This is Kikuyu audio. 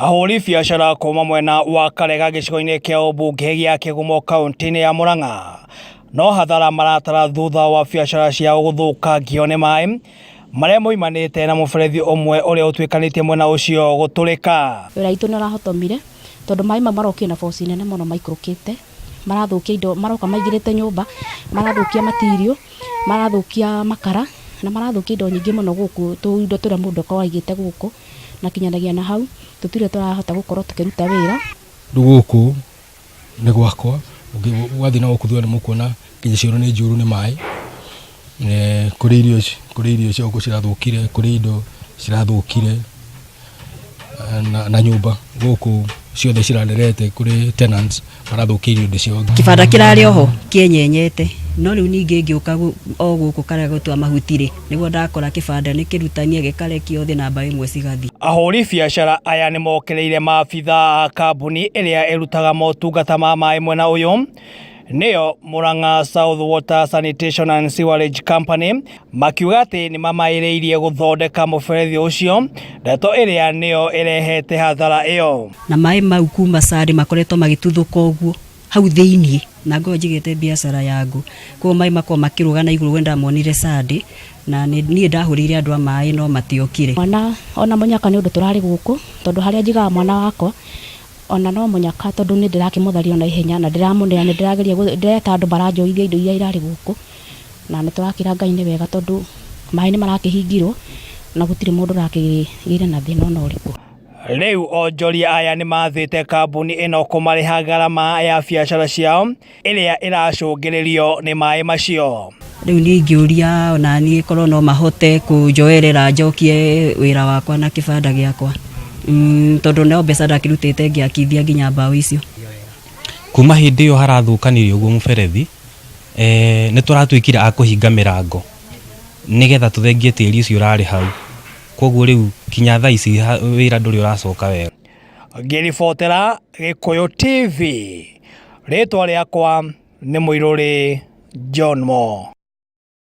Ahũri biacara kuma mwena wa Karega gĩcigo-inĩ kĩa ũmbunge gĩa Kĩgumo kaunti-inĩ ya Murang'a no hathara maratara thutha wa biacara ciao gũthũkangio nĩ maĩ marĩa moimanĩte na mũberethi ũmwe ũrĩa ũtuĩkanĩtie mwena ũcio gũtũrĩka. Wĩra witũ nĩ ũrahotomire tondũ maĩ mau marokire na force nene mũno maikũrũkĩte, marathũkia indo, maroka maingĩrĩte nyũmba, marathũkia material, marathũkia makara na marathũkia indo nyingĩ mũno gũkũ, tũindo tũrĩa mũndũ akoragwo aigĩte gũkũ na kinyanagia na hau tũtirĩ tũrahota gũkorwo tũkĩruta wĩra. Rĩu gũkũ nĩ gwakwa, wathiĩ na gũkũ thutha nĩ mũkuona nginya cioro nĩ njũru nĩ maĩ, kũrĩ irio, kũrĩ irio cia gũkũ cirathũkire, kũrĩ indo cirathũkire na nyũmba gũkũ ciothe cirarerete, kũrĩ tenants marathũkĩirio indo ciao. Kĩbanda kĩrarĩ oho kĩenyenyete no rĩu ningĩ ngĩũka o gũkũ karĩa gũtua mahuti rĩ, nĩguo ndakora kĩbanda nĩ kĩrutanie gĩkarekio thĩ na mbaũ imwe cigathiĩ. Ahũri biacara aya nĩ mokĩrĩire maabitha a kambuni ĩrĩa ĩrutaga motungata ma maĩ mwena ũyũ nĩyo Murang'a South Water Sanitation and Sewerage Company makiuga atĩ nĩ mamaĩrĩirie gũthondeka mũberethi ũcio, ndeto ĩrĩa nĩyo ĩrehete hathara ĩyo. Na maĩ mau kuma Sunday makoretwo magĩtuthũka ũguo hau thĩiniĩ na ngorwo njigĩte biacara ya ngũ, koguo maĩ makoragwo makĩrũga na igũrũ we ndamonire Sunday na niĩ ndahũrĩire andũ a maĩ no matiokire. Mwana ona mũnyaka nĩ ũndũ tũrarĩ gũkũ tondũ harĩa njigaga mwana wakwa ona no mũnyaka tondũ nĩ ndĩrakĩmũtharia ona ihenya na ndĩramũnea nĩ ndĩrageria ndĩreta andũ maranjoithia indo iria irarĩ gũkũ na nĩ tũrakĩra Ngai nĩ wega tondũ maĩ nĩ marakĩhingirwo na gũtirĩ mũndũ ũrakĩgĩire na thĩna ona ũrĩkũ. Rĩu onjoria aya nĩ mathĩte kambuni ĩno kũmarĩha ngarama ya biacara ciao ĩrĩa ĩracũngĩrĩrio nĩ maĩ macio. Rĩu niĩ ingĩũria ona niĩ korwo no mahote kũnjoerera njokie wĩra wakwa na kĩbanda gĩakwa, tondũ no mbeca ndakĩrutĩte ngĩakithia nginya mbaũ icio. Kuma hĩndĩ ĩyo harathũkanirie ũguo mũberethi, nĩ tũratuĩkire a kũhinga mĩrango nĩgetha tũthengie tĩri ũcio ũrarĩ hau. Koguo rĩu kinya thaa ici wĩra ndũrĩ ũracoka wega. Ngĩribotera Gĩkũyũ TV, rĩtwa rĩakwa nĩ Mũirũrĩ John Mo.